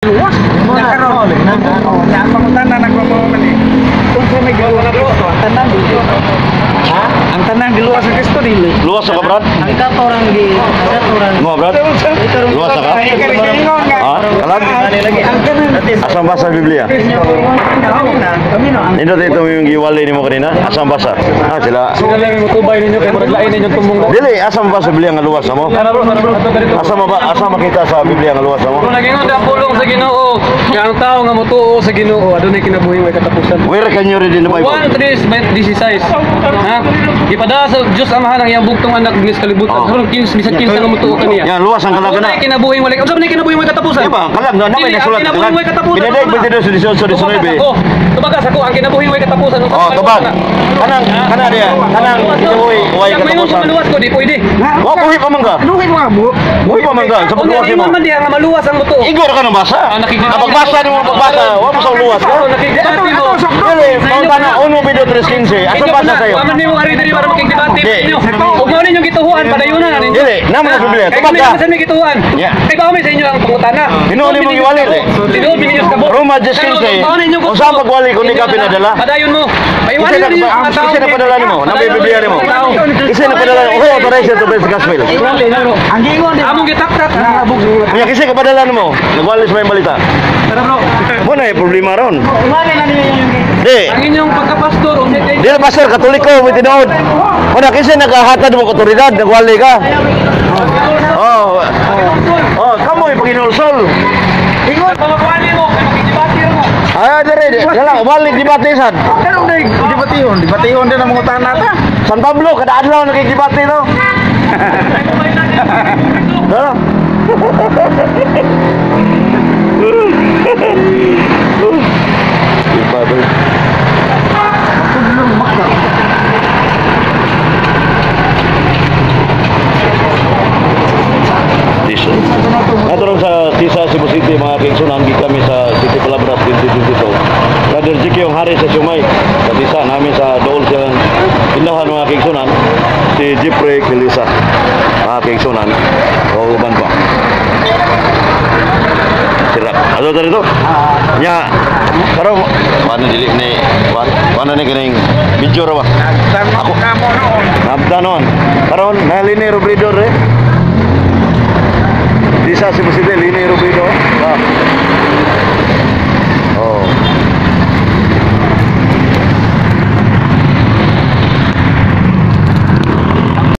Luwas. Nakaroon. Nya ang pangutana nagmamao man eh. Unsa may giluwas sa Kristo? Ang tanan dili. Ha? Ang tanan giluwas sa Kristo dili. Luwas sa ka, Brad? Ang katorang gi, ang katorang Mo, Brad? Luwas sa ka? Ha? Kalag? Ang tanan Asa ang basa sa Biblia? Kami no. Nindot ito yung giwali nimo kanina? Asa ang basa? Ah, sila. Sila lang yung mutubay ninyo kay murag lain ninyong tumbong. Dili, asa mo ba sa Biblia nga luwas mo? Tara bro, tara bro, ato dito. Asa mo ba asa makita sa Biblia nga luwas mo? Kung nagingon ang pulong sa Ginoo, nga ang tao nga motuo sa Ginoo, adunay kinabuhi way katapusan. Where can you read in the Bible? 1:3:16. Ha? Gipada sa Dios Amahan ang iyang bugtong anak dinis kalibutan. Oh. Karon 15 bisan 15 nga motuo kaniya. Yan, luwas ang kalag na. Adunay kinabuhi walay. Unsa man ni kinabuhi way katapusan? Di ba? Kalag na naman Dili, ang nasulat kinabuhi way katapusan. Pinadayag Unsa man na? 22, 18, 19. Tubagas ako. Tubagas ako ang kinabuhi way katapusan. Unsa Oh, man tubag. na? Kanang kana diya, kanang kinabuhi way Yang mayon katapusan. maluwas ko di pwede. Wa buhi pa man ka. Luhin mo nga mo. Buhi pa man ka sa Unya pagluwas mo. ingon man diha nga maluwas ang mutuo. Igor ka na basa. Ah, nakikita. Ang pagbasa nimo pagbasa, wa mo sa luwas ka. Oh, nakikita mo. Dili, pangutana 1:23:15. Asa basa sa'yo? Wa man nimo ari diri para makigdebate Di. ninyo. Ug mao ninyong gituhuan padayunan na ninyo. Dili, namo na sa Biblia. Kay Tubag kami ka. naman sa may gituhuan. Yeah. Kay ba sa inyo ang pangutana. Tinuod nimong giwali, eh. Tinuod ninyo sa kabot. Roma 10:15. Mao ninyo gusto. Unsa ang pagwali kung di ka Inyo na. pinadala? Padayon mo. Paiwanan Isa na ninyo ang mga tao. isa na padala nimo, nang may Biblia nimo. Isa na padala. Okay, authorized to preach the gospel. Ang giingon di ba? Among gitaktak. Kaya kasi kapadala nimo, nagwali sa may balita. Tara bro. Mo na yung problema ron. Wala na ninyo yung Di, Ang inyong pagkapastor unya kay di na pastor, Katoliko, may tinuod. Mo na kasi nagahatad mo otoridad, nagwali ka. Oh, oh, kamo yung paginulsol. Ingon. Pamagwali mo kay makigdebate mo. Ay, dire, dala, wali debate sad. Pero dai debatihon, debatihon din ang mga utana ta. San Pablo, kada adlaw nakikibate no. Dala. Iba ba? Tisa. Nato sa Tisa, Cebu City, mga kaigsunan, kami sa City Palabras 2022. Brother Jiki yung hari sa Sumay. Sa Tisa, namin sa dool siyang tindahan mga kaigsunan. Si Jeffrey Kilisa. Mga kaigsunan. O uban pa. Sira. Ano ta dito? Nya. Pero paano dili ni paano ni kining video ra ba? Ako kamo noon. Nabda noon. Karon na Lini Robredo re. Di sa Cebu City, Lini Robredo. Ah.